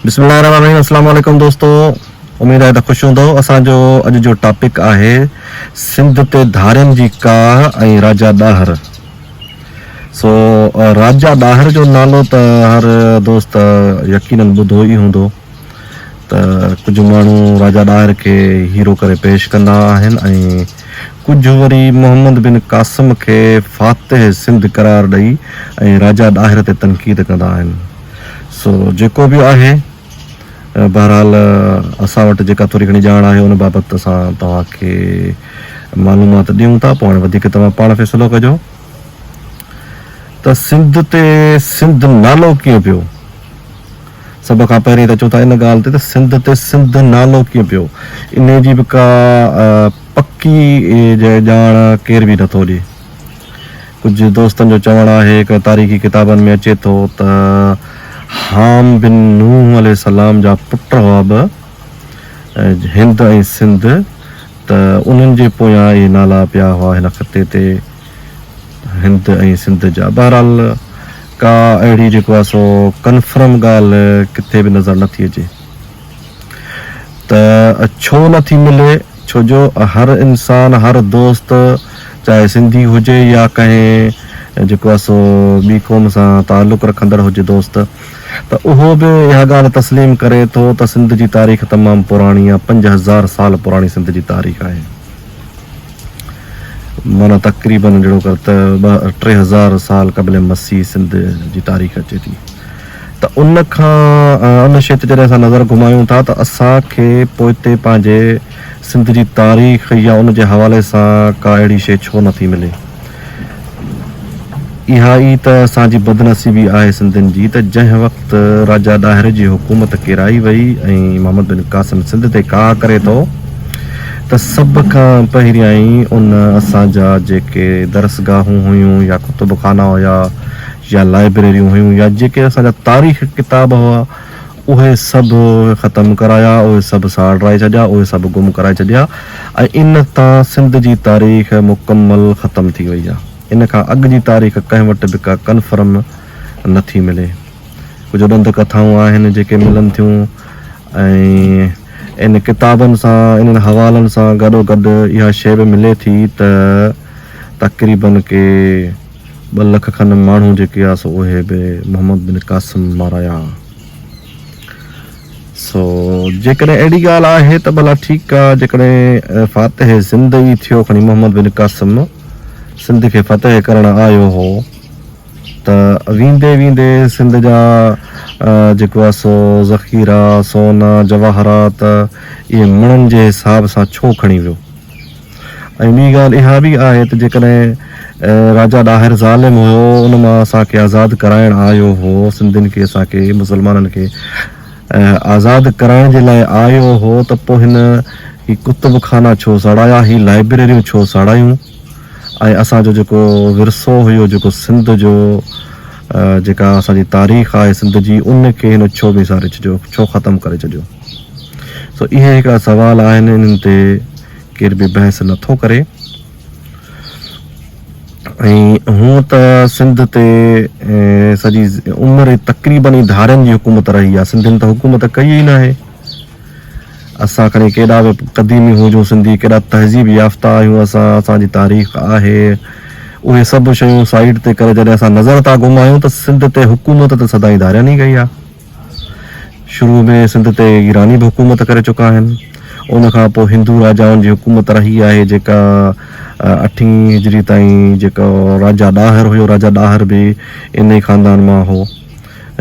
بسم الله الرحمن الرحيم السلام عليڪم دوستو اميد آهي ته خوش هوندو اسان جو اڄ جو ٽاپڪ آهي سنڌ تي ڌارين جي ڪاهه ۽ راجا ڏاهر سو راجا ڏاهر جو نالو ته هر دوست يقينن ٻڌو ئي هوندو ته ڪجهه ماڻهو راجا ڏاهر کي هيرو ڪري پيش ڪندا آهن ۽ ڪجهه وري محمد بن قاسم کي فاتح سنڌ قرار ڏئي ۽ راجا ڏاهر تي تنقيد ڪندا آهن سو جيڪو به آهي بهرحال اسان وٽ جيڪا ٿوري گهڻي ڄاڻ آهي ان بابت اسان توهان کي معلومات ڏيون ٿا پوء هاڻي وڌيڪ توهان پاڻ فيصلو ڪجو ته سنڌ تي سنڌ نالو ڪيئن پيو سڀ کان پهرين ته اچون ٿا ان ڳالهه تي ته سنڌ تي سنڌ نالو ڪيئن پيو انهي جي به ڪا پڪي ڄاڻ ڪير به نٿو ڏي ڪجهه دوستن جو چوڻ آهي هڪ تاريخي ڪتابن ۾ اچي ٿو ته حام بن نوح عليه السلام جا پٽ هئا ٻه هند ۽ سنڌ ته انهن جي پويان اهي نالا پيا هئا هن خطي تي هند ۽ سنڌ جا بهرحال ڪا اهڙي جيڪو آهي سو ڪنفرم ڳالهه ڪٿي به نظر نٿي اچي. ته ڇو نه ٿي ملي ڇو جو هر انسان هر دوست چاهي سنڌي هجي يا ڪنهن جيڪو آهي سو ٻي قوم سان تعلق رکندڙ هجي دوست ته اهو به اها ڳالهه تسليم ڪري ٿو ته سنڌ جي تاريخ تمام پراڻي آهي 5000 سال پراڻي سنڌ جي تاريخ آهي معنيٰ تقريبن جهڙو ڪر ته ٻه 3000 سال قبل مسيح سنڌ جي تاريخ اچي ٿي ته ان کان ان شيء تي جڏهن اسان نظر گهمايون ٿا ته اسان کي پوئتي پنهنجي سنڌ جي تاريخ يا ان جي حوالي سان ڪا اهڙي شيء ڇو نٿي ملي؟ اها ئي ته اسان جي بدنصيبي آهي سنڌين جي ته جنهن وقت راجا ڏاهر جي حڪومت ڪيرائي وئي ۽ محمد بن قاسم سنڌ تي ڪاهه ڪري ٿو ته سڀ کان پهريائين ان اسان جا جيڪي درسگاهون هيون يا ڪتب خانا هيا يا لائبريريون هيون يا جيڪي اسان جا تاريخ ڪتاب هئا اهي سڀ ختم ڪرايا اهي سڀ ساڙرائي ڇڏيا اهي سڀ گم ڪرائي ڇڏيا ۽ ان تان سنڌ جي تاريخ مڪمل ختم ٿي وئي آهي ان کان اڳ جي تاريخ ڪنهن وٽ به ڪا ڪنفرم نه ٿي ملي ڪجهه ڏند ڪٿائون آهن جيڪي ملن ٿيون ۽ ان ڪتابن سان انهن حوالن سان گڏو گڏ اها شيء به ملي ٿي ته تقريبن ڪي ٻه لک کن ماڻهو جيڪي آ سو اهي به محمد بن قاسم مارايا. سو جيڪڏهن اهڙي ڳالهه آهي ته ڀلا ٺيڪ آ جيڪڏهن فاتح سنڌ ئي ٿيو کڻي محمد بن قاسم سنڌ کي فتح ڪرڻ آيو هو ته ويندي ويندي سنڌ جا جيڪو آ سو ذخيرا سون جواهرات اهي مڻن جي حساب سان ڇو کڻي ويو؟ ۽ ٻي ڳالهه اها به آهي ته جيڪڏهن راجا ڏاهر ظالم هيو ان مان اسان کي آزاد ڪرائڻ آيو هو سنڌين کي اسان کي مسلمانن کي آزاد ڪرائڻ جي لاء آيو هو ته پوء هن هي ڪتب خانا ڇو ساڙايا هي لائبريريون ڇو ساڙايون ۽ اسان جو جيڪو ورثو هيو جيڪو سنڌ جو جيڪا اسان جي تاريخ آهي سنڌ جي ان کي هن ڇو ميساري ڇڏيو ڇو ختم ڪري ڇڏيو سو اهي هڪڙا سوال آهن انهن تي ڪير به بحث نه ٿو ڪري ۽ هونء ته سنڌ تي سڄي عمر تقريبن ئي ڌارين جي حڪومت رهي آهي سنڌين ته حڪومت ڪئي ئي ناهي اسان کڻي ڪيڏا به قديمي هجون سنڌي ڪيڏا تهذيب يافته آهيون اسان اسان جي تاريخ آهي اهي سڀ شيون سائيڊ تي ڪري جڏهن اسان نظر ٿا گهمايون ته سنڌ تي حڪومت ته سدائين ڌارين ئي ڪئي آهي شروع ۾ سنڌ تي ايراني به حڪومت ڪري چڪا آهن. ان کان پوء هندو راجائن جي حڪومت رهي آهي جيڪا اٺين هجري تائين جيڪو راجا ڏاهر هيو راجا ڏاهر به ان ئي خاندان مان هو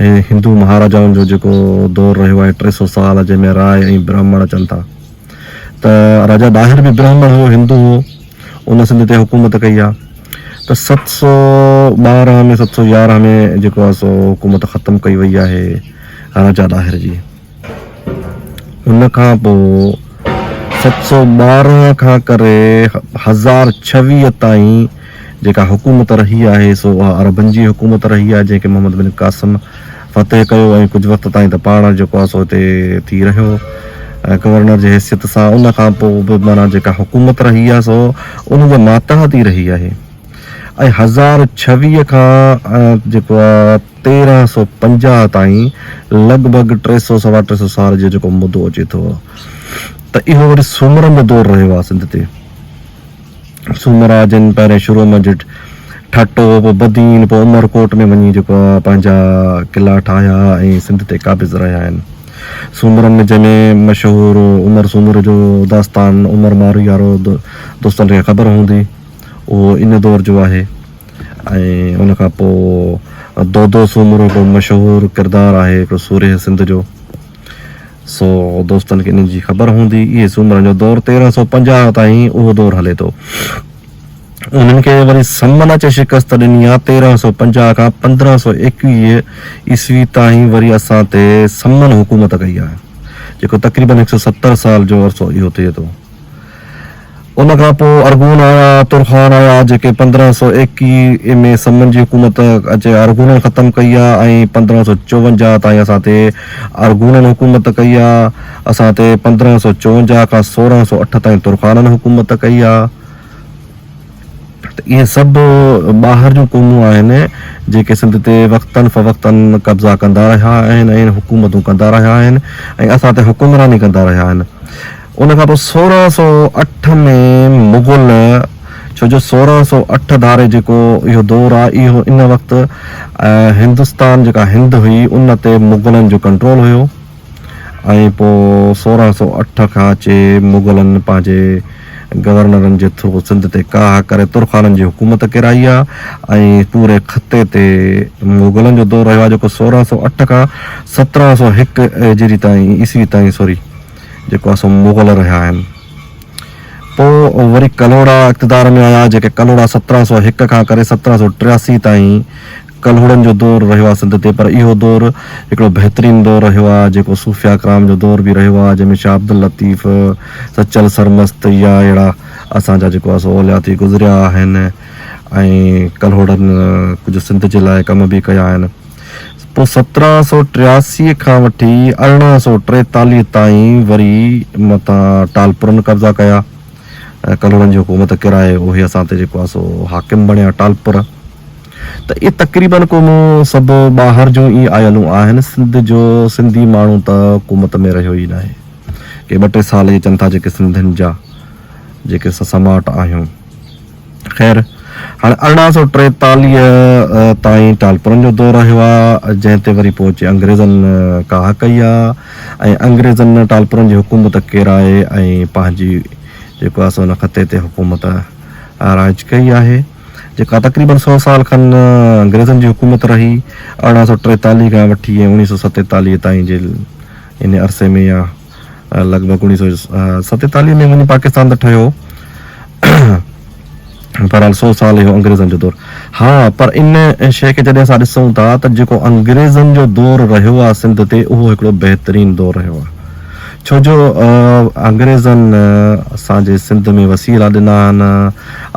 ۽ هندو مهاراجائن جو جيڪو دور رهيو آهي 300 سال جنهن ۾ راء ۽ برهمڻ اچن ٿا ته راجا ڏاهر به برهمڻ هيو هندو هو ان سنڌ تي حڪومت ڪئي آهي ته 712 ۾ 711 ۾ جيڪو آهي سو حڪومت ختم ڪئي وئي آهي راجا ڏاهر جي ان کان پوء 712 کان ڪري 1026 تائين جيڪا حڪومت رهي آهي سو اها عربن جي حڪومت رهي آهي جنهن کي محمد بن قاسم فتح ڪيو ۽ ڪجهه وقت تائين ته پاڻ جيڪو آهي سو هتي ٿي رهيو گورنر جي حيثيت سان ان کان پوء به معنيٰ جيڪا حڪومت رهي آهي سو ان جي ماتحت ئي رهي آهي ۽ 1026 کان جيڪو آهي 1350 تائين لڳ ڀڳ ٽي سو سوا ٽي سو سال جو جيڪو مدو اچي ٿو ته اهو وري سومرن جو دور رهيو آهي سنڌ تي. سومرا جن پهرين شروع ۾ ٺٽو پوء بدين پوء عمرڪوٽ ۾ وڃي جيڪو آهي پنهنجا قلعا ٺاهيا ۽ سنڌ تي قابض رهيا آهن. سومرن ۾ جنهن ۾ مشهور عمر سومرو جو داستان عمر مارئي وارو دوستن کي خبر هوندي اهو ان دور جو آهي ۽ ان کان پوء دودو سومرو هڪڙو مشهور ڪردار آهي هڪڙو سورهيه سنڌ جو. سو دوستن کي انهن جي خبر هوندي. اهي سومرن جو دور 1350 تائين اهو دور هلي ٿو. انهن کي وري سمن اچي شڪست ڏني آ 1350 کان 1521 عيسوي تائين وري اسان تي سمن حڪومت ڪئي آ جيڪو تقريبن 170 سال جو عرصو اهو ٿئي ٿو. ان کان پوء ارغون آيا، ترخان آيا، جيڪي 1521 ۾ سمن جي حڪومت اچي ارغونن ختم ڪئي آ ۽ 1554 تائين اسان تي ارغونن حڪومت ڪئي آ. اسان تي 1554 کان 1608 تائين ترخانن حڪومت ڪئي آ. ته اهي سڀ ٻاهر جون قومون آهن جيڪي سنڌ تي وقتن فوقتن قبضا ڪندا رهيا آهن ۽ حڪومتون ڪندا رهيا آهن ۽ اسان تي حڪمراني ڪندا رهيا آهن. ان کان پوء 1608 ۾ مغل ڇو جو 1608 ڌاري جيڪو اهو دور آهي اهو ان وقت هندستان جيڪا هند هئي ان تي مغلن جو ڪنٽرول هيو ۽ پوء 1608 کان اچي مغلن پنهنجي گورنرن جي ٿرو سنڌ تي ڪاهه ڪري ترخانن جي حڪومت ڪيرائي آهي ۽ پوري خطي تي مغلن جو دور رهيو آهي جيڪو 1608 کان 1701 هجري تائين عيسوي تائين سوري جيڪو آهي سو مغل رهيا آهن. پوء وري ڪلهوڙا اقتدار ۾ آيا، جيڪي ڪلهوڙا 1701 کان ڪري 1783 تائين ڪلهوڙن جو دور رهيو آهي سنڌ تي پر اهو دور هڪڙو بهترين دور رهيو آهي جيڪو صوفياء ڪرام جو دور به رهيو آهي جنهن ۾ شاهه عبداللطيف، سچل سرمست يا اهڙا اسان جا جيڪو آهي سو اولياء ٿي گذريا آهن ۽ ڪلهوڙن ڪجهه سنڌ جي لاء ڪم به ڪيا آهن. پوء 1783 کان وٺي 1843 تائين وري مٿان ٽالپرن قبضا ڪيا ۽ ڪلهوڙن جي حڪومت ڪيرائي اهي اسان تي جيڪو آهي سو حاڪم بڻيا ٽالپر ته اهي تقريبن قومون سڀ ٻاهر جون ئي آيلون آهن سنڌ جو سنڌي ماڻهو ته حڪومت ۾ رهيو ئي ناهي ڪي ٻه ٽي سال ئي اچن ٿا جيڪي سنڌين جا جيڪي اسان سماٽ آهيون. خير هاڻي 1843 تائين ٽالپرن جو دور رهيو آ جنهن تي وري پوء اچي انگريزن ڪاهه ڪئي آ ۽ انگريزن ٽالپرن جي حڪومت ڪيرائي ۽ پنهنجي جيڪو آ سو ان خطي تي حڪومت رائج ڪئي آهي جيڪا تقريبن سو سال کن انگريزن جي حڪومت رهي 1843 کان وٺي ۽ 1947 تائين جي ان عرصي ۾ يا لڳ ڀڳ 1947 ۾ وڃي پاڪستان ته ٺهيو بهرحال سو سال اهو انگريزن جو دور ها پر ان شيء کي جڏهن اسان ڏسون ٿا ته جيڪو انگريزن جو دور رهيو آهي سنڌ تي اهو هڪڙو بهترين دور رهيو آهي ڇو جو انگريزن اسان جي سنڌ ۾ وسيلا ڏنا آهن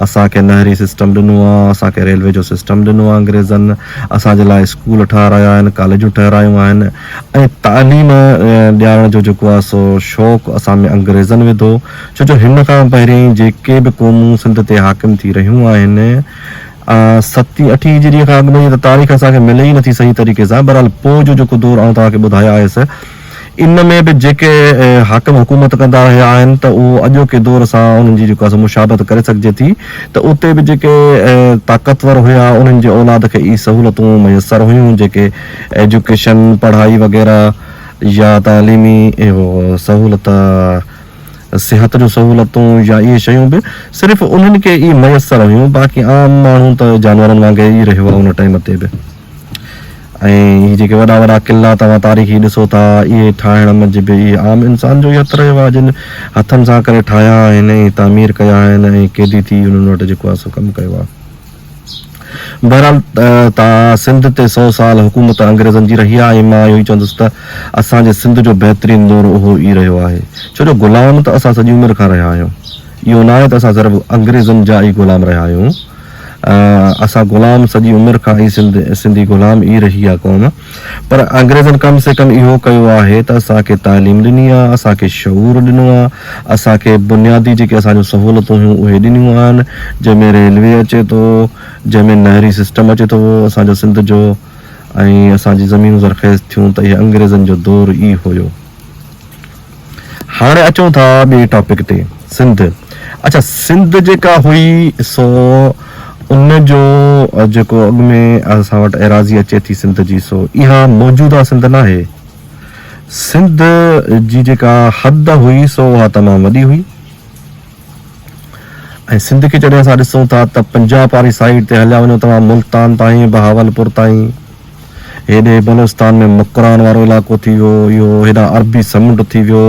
اسان کي نهري سسٽم ڏنو آهي اسان کي ريلوي جو سسٽم ڏنو آهي انگريزن اسان جي لاء اسڪول ٺهرايا آهن ڪاليجون ٺهرايون آهن ۽ تعليم ڏيارڻ جو جيڪو آهي سو شوق اسان ۾ انگريزن وڌو، ڇو جو هن کان پهرين جيڪي به قومون سنڌ تي حاڪم ٿي رهيون آهن، ستين اٺين هجريء کان اڳ ۾ جي ته تاريخ اسان کي ملي ئي نٿي صحيح طريقي سان، بهرحال پوء جو جيڪو دور آئون توهان کي ٻڌايو آهيس، ان ۾ به جيڪي حاڪم حڪومت ڪندا رهيا آهن ته اهو اڄوڪي دور سان انهن جي جيڪو آهي سو مشابهت ڪري سگهجي ٿي ته اتي به جيڪي طاقتور هيا انهن جي اولاد کي ئي سهولتون ميسر هيون جيڪي ايجوڪيشن، پڙهائي وغيره، يا تعليمي اهو سهولت، صحت جون سهولتون يا اهي شيون به صرف انهن کي ئي ميسر هيون باقي عام ماڻهو ته جانورن وانگي ئي رهيو آهي ان ٽائيم تي به ۽ هي جيڪي وڏا وڏا قلعا توهان تاريخي ڏسو ٿا اهي ٺاهڻ منجهه به اهي عام انسان جو ئي هٿ رهيو آهي جن هٿن سان ڪري ٺاهيا آهن ۽ تعمير ڪيا آهن ۽ قيدي ٿي انهن وٽ جيڪو آهي سو ڪم ڪيو آهي. بهرحال ته سنڌ تي سئو سال حڪومت انگريزن جي رهي آهي ۽ مان اهو ئي چوندس ته اسان جي سنڌ جو بهترين دور اهو ئي رهيو آهي ڇو جو غلام ته اسان سڄي عمر کان رهيا آهيون اهو ناهي ته اسان صرف انگريزن جا ئي غلام رهيا آهيون اسان غلام سڄي عمر کان ئي سنڌ سنڌي غلام ئي رهي آهي قوم پر انگريزن ڪم سي ڪم اهو ڪيو آهي ته اسان کي تعليم ڏني آهي، اسان کي شعور ڏنو آهي، اسان کي بنيادي جيڪي اسان جون سهولتون هيون اهي ڏنيون آهن، جنهن ۾ ريلوي اچي ٿو، جنهن ۾ نهري سسٽم اچي ٿو اسان جو سنڌ جو ۽ اسان جي زمينون زرخيز ٿيون ته اهي انگريزن جو دور ئي هيو. هاڻي اچون ٿا ٻئي ٽاپڪ تي سنڌ اڇا سنڌ جيڪا هئي سو ان جو جيڪو اڳ ۾ اسان وٽ ايراضي اچي ٿي سنڌ جي سو اها موجوده سنڌ ناهي سنڌ جي جيڪا حد هئي سو اها تمام وڏي هئي ۽ سنڌ کي جڏهن اسان ڏسون ٿا ته پنجاب واري سائيڊ تي هليا وڃو توهان ملتان تائين بهاولپور تائين هيڏي بلوچستان ۾ مڪران وارو علائقو ٿي ويو اهو هيڏانهن عربي سمنڊ ٿي ويو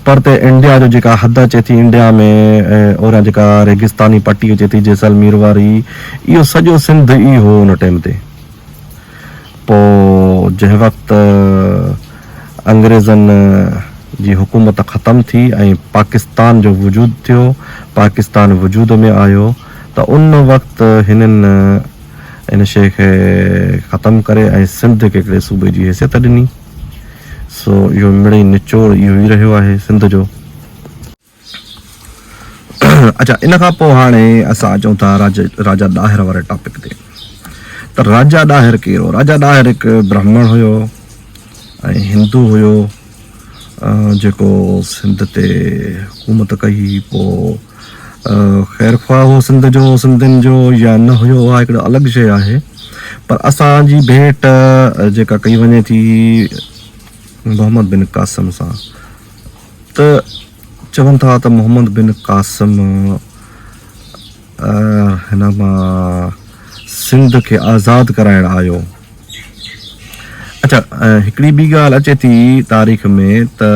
پرتي انڊيا جو جيڪا حد اچي ٿي انڊيا ۾ اوريان جيڪا ريگستاني پٽي اچي ٿي جيسلمير واري اهو سڄو سنڌ ئي هو ان ٽيم تي پوء جنهن وقت انگريزن جي حڪومت ختم ٿي ۽ پاڪستان جو وجود ٿيو، پاڪستان وجود ۾ آيو ته ان وقت هنن ان شيء کي ختم ڪري ۽ سنڌ کي هڪڙي صوبي جي حيثيت ڏني. سو اهو مڙئي نچوڙ اهو ئي رهيو آهي سنڌ جو. اچا ان کان پوء هاڻي اسان اچون ٿا راجا ڏاهر واري ٽاپڪ تي ته راجا ڏاهر ڪير هو؟ راجا ڏاهر هڪ برهمڻ هيو ۽ هندو هيو جيڪو سنڌ تي حڪومت ڪئي پوء خير خواهه هو سنڌ جو سنڌين جو يا نه هيو اها هڪڙي الڳ شيء آهي پر اسان جي ڀيٽ جيڪا ڪئي وڃي ٿي محمد بن قاسم سان ته چون ٿا ته محمد بن قاسم هن مان سنڌ کي آزاد ڪرائڻ آيو. اڇا هڪڙي ٻي ڳالهه اچي ٿي تاريخ ۾ ته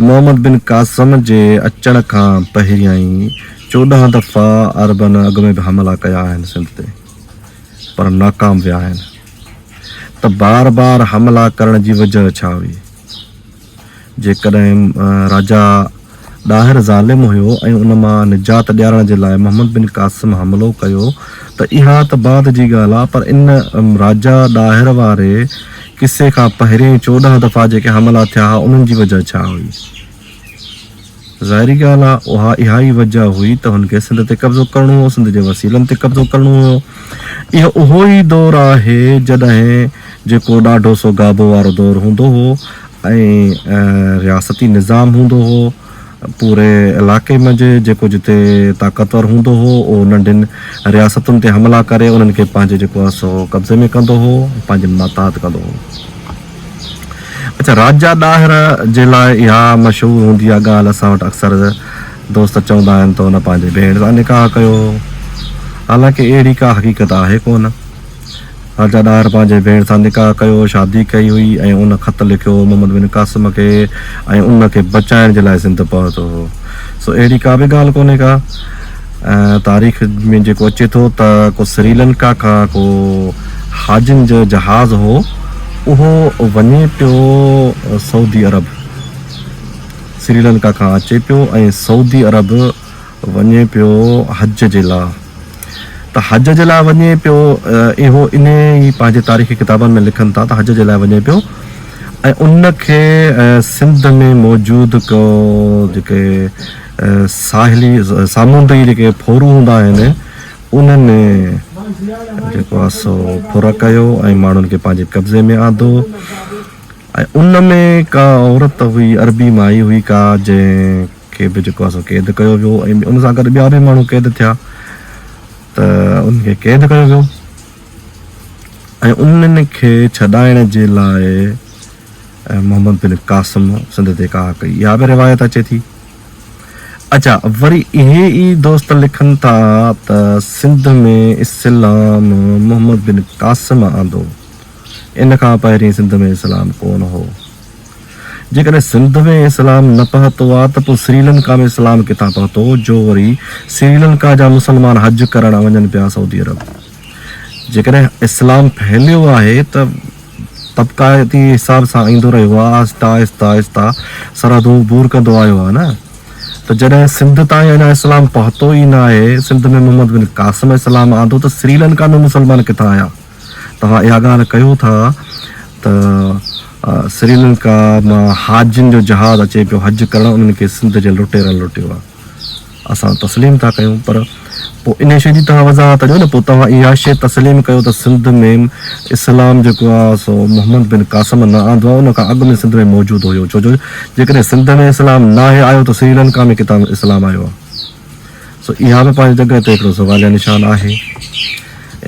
محمد بن قاسم جي اچڻ کان پهريائين 14 دفعا عربن اڳ ۾ به حملا ڪيا آهن سنڌ تي پر ناڪام ويا آهن ته بار بار حملا ڪرڻ جي وجهه ڇا هئي؟ جيڪڏهن راجا ڏاهر ظالم هيو ۽ ان مان نجات ڏيارڻ جي لاء محمد بن قاسم حملو ڪيو ته اها ته بعد جي ڳالهه آ پر ان راجا ڏاهر واري قصي کان پهرين 14 دفعا جيڪي حملا ٿيا ها انهن جي وجهه ڇا هئي؟ ظاهري ڳالهه آ اها اها ئي وجهه هئي ته هن کي سنڌ تي قبضو ڪرڻو هو، سنڌ جي وسيلن تي قبضو ڪرڻو هيو. اهو اهو ئي دور آهي جڏهن جيڪو ڏاڍو سو گابو وارو دور هوندو هو ۽ رياستي نظام هوندو هو پوري علائقي منجهه جيڪو جتي طاقتور هوندو هو اهو ننڍين رياستن تي حملا ڪري انهن کي پنهنجي جيڪو آهي سو قبضي ۾ ڪندو هو پنهنجي ماتحت ڪندو هو. اڇا راجا ڏاهر جي لاء اها مشهور هوندي آهي ڳالهه اسان وٽ اڪثر دوست چوندا آهن ته هن پنهنجي ڀيڻ سان نڪاح ڪيو هو حالانڪه اهڙي ڪا حقيقت آهي ڪونه راجا ڏاهر پنهنجي ڀيڻ سان نڪاح ڪيو شادي ڪئي هئي ۽ ان خط لکيو هو محمد بن قاسم کي ۽ ان کي بچائڻ جي لاء سنڌ پهتو هو سو اهڙي ڪا به ڳالهه ڪونهي ڪا تاريخ ۾ جيڪو اچي ٿو ته ڪو سريلنڪا کان ڪو حاجين جو جهاز هو اهو وڃي پيو سعودي عرب سريلنڪا کان اچي پيو ۽ سعودي عرب وڃي پيو حج جي لاء ته حج جي لاء وڃي پيو اهو انهي ئي پنهنجي تاريخي ڪتابن ۾ لکن ٿا ته حج جي لاء وڃي پيو ۽ ان کي سنڌ ۾ موجود ڪو جيڪي ساحلي سامونڊي جيڪي ڦورو هوندا آهن انهن جيڪو آهي سو ڦر ڪيو ۽ ماڻهن کي پنهنجي قبضي ۾ آندو ۽ ان ۾ ڪا عورت هئي عربي مائي هئي ڪا جنهن کي به جيڪو آهي سو قيد ڪيو ويو ۽ ان سان گڏ ٻيا به ماڻهو قيد ٿيا ته انهن کي قيد ڪيو ويو ۽ انهن کي ڇڏائڻ جي لاء محمد بن قاسم سنڌ تي ڪاهه ڪئي اها به روايت اچي ٿي. اڇا وري اهي ئي دوست لکن ٿا ته سنڌ ۾ اسلام محمد بن قاسم آندو ان کان پهرين سنڌ ۾ اسلام ڪونه هو. جيڪڏهن سنڌ ۾ اسلام نه پهتو آ ته پوء سريلنڪا ۾ اسلام ڪٿان پهتو جو وري سريلنڪا جا مسلمان حج ڪرڻ وڃن پيا سعودي عرب. جيڪڏهن اسلام ڦهليو آهي ته طبقاتي حساب سان ايندو رهيو آهي آهسته آهسته آهسته سرحدون عبور ڪندو آيو آهي نه ته جڏهن سنڌ تائين اڃا اسلام پهتو ئي نه آهي سنڌ ۾ محمد بن قاسم اسلام آندو ته سريلنڪا ۾ مسلمان ڪٿان آيا توهان اها ڳالهه ڪيو ٿا ته سريلنڪا مان حاجين جو جهاز اچي پيو حج ڪرڻ انهن کي سنڌ جي لٽيرن لٽيو آهي اسان تسليم ٿا ڪيون پر پوء انهي شيء جي توهان وضاحت ڏيو نه پوء توهان اها شيء تسليم ڪيو ته سنڌ ۾ اسلام جيڪو آهي سو محمد بن قاسم نه آندو آهي ان کان اڳ ۾ سنڌ ۾ موجود هيو ڇو جو جيڪڏهن سنڌ ۾ اسلام ناهي آيو ته سري لنڪا ۾ ڪٿان اسلام آيو آهي سو اها به پنهنجي جڳهه تي هڪڙو سواليه نشان آهي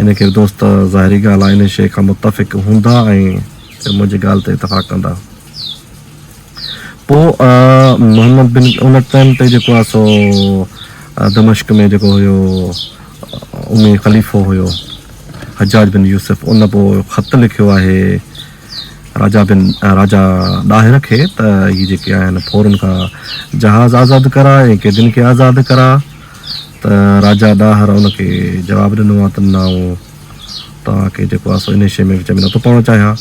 ان کي دوست ظاهري ڳالهه آهي ان شيء کان متفق هوندا ۽ منهنجي ڳالهه تي اتفاق ڪندا. پوء محمد بن ان ٽائيم تي جيڪو آهي سو دمشق ۾ جيڪو هيو امي خليفو هيو حجاج بن يوسف ان پوء خط لکيو آهي راجا بن راجا ڏاهر کي ته هي جيڪي آهن ڦورن کان جهاز آزاد ڪراء ۽ قيدين کي آزاد ڪراء ته راجا ڏاهر ان کي جواب ڏنو آهي ته نه آئون توهان کي جيڪو آهي سو انهي شيء ۾ وچ ۾ نٿو پوڻ چاهيان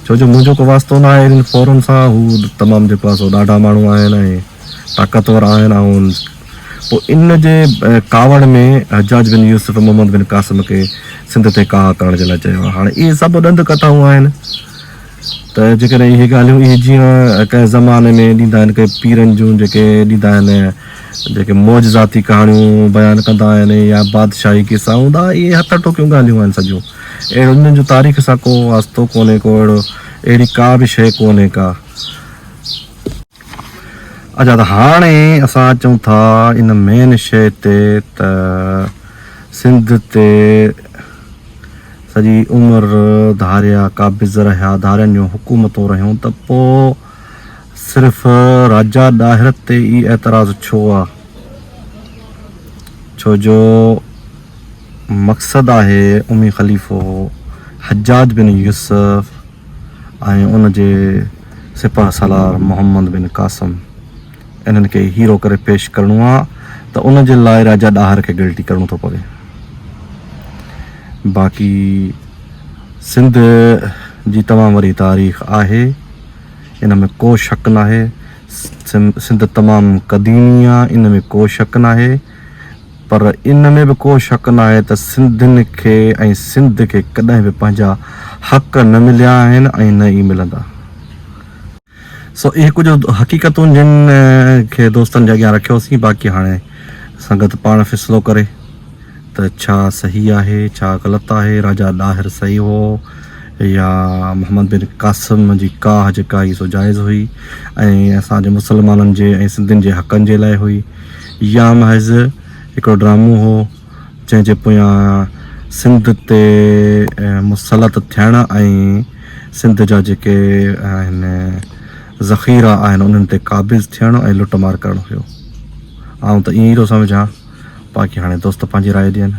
ڇو جو منهنجو ڪو واسطو نه آهي انهن ڦورن سان هو تمام جيڪو آهي سو ڏاڍا ماڻهو آهن ۽ طاقتور آهن آئون پوء ان جي ڪاوڙ ۾ حجاج بن يوسف محمد بن قاسم کي سنڌ تي ڪاهه ڪرڻ جي لاء چيو آهي هاڻي اهي سڀ ڏند ڪٿائون آهن ته جيڪڏهن اهي ڳالهيون اهي جيئن ڪنهن زماني ۾ ڏيندا آهن ڪي پيرن جون جيڪي ڏيندا آهن جيڪي معجزاتي ڪهاڻيون بيان ڪندا آهن يا بادشاهي قصا هوندا اهي هٿ ٺوڪيون ڳالهيون آهن سڄيون اهڙو انهن جو تاريخ سان ڪو واسطو ڪونهي ڪو اهڙو اهڙي ڪا به شيء ڪونهي ڪا. اچا ته هاڻي اسان اچون ٿا ان مين شيء تي ته سنڌ تي سڄي عمر ڌاريا قابض رهيا، ڌارين جون حڪومتون رهيون ته پوء صرف راجا ڏاهر تي ئي اعتراض ڇو آ؟ ڇو جو مقصد آهي امي خليفو حجاج بن يوسف ۽ ان جي سپهه سالار محمد بن قاسم انهن کي هيرو ڪري پيش ڪرڻو آ ته ان جي لاء راجا ڏاهر کي گلٽي ڪرڻو ٿو پوي. باقي سنڌ جي تمام وڏي تاريخ آهي ان ۾ ڪو شڪ ناهي سنڌ تمام قديمي آ ان ۾ ڪو شڪ ناهي پر ان ۾ به ڪو شڪ ناهي ته سنڌين کي ۽ سنڌ کي ڪڏهن به پنهنجا حق نه مليا آهن ۽ نه ئي ملندا. سو اهي ڪجهه حقيقتون جن کي دوستن جي اڳيان رکيوسين باقي هاڻي سنگت پاڻ فيصلو ڪري ته ڇا صحيح آهي ڇا غلط آهي راجا ڏاهر صحيح هو يا محمد بن قاسم جي ڪاهه جيڪا هئي سو جائز هئي ۽ اسان جي مسلمانن جي ۽ سنڌين جي حقن جي لاء هئي يا محض هڪڙو ڊرامو هو جنهن جي پويان سنڌ تي مسلط ٿيڻ ۽ سنڌ جا جيڪي آهن ذخيرا آهن انهن تي قابض ٿيڻ ۽ لٽ مار ڪرڻ هيو. آئون ته ائين ئي ٿو سمجهان. باقي هاڻي دوست پنهنجي راء ڏين.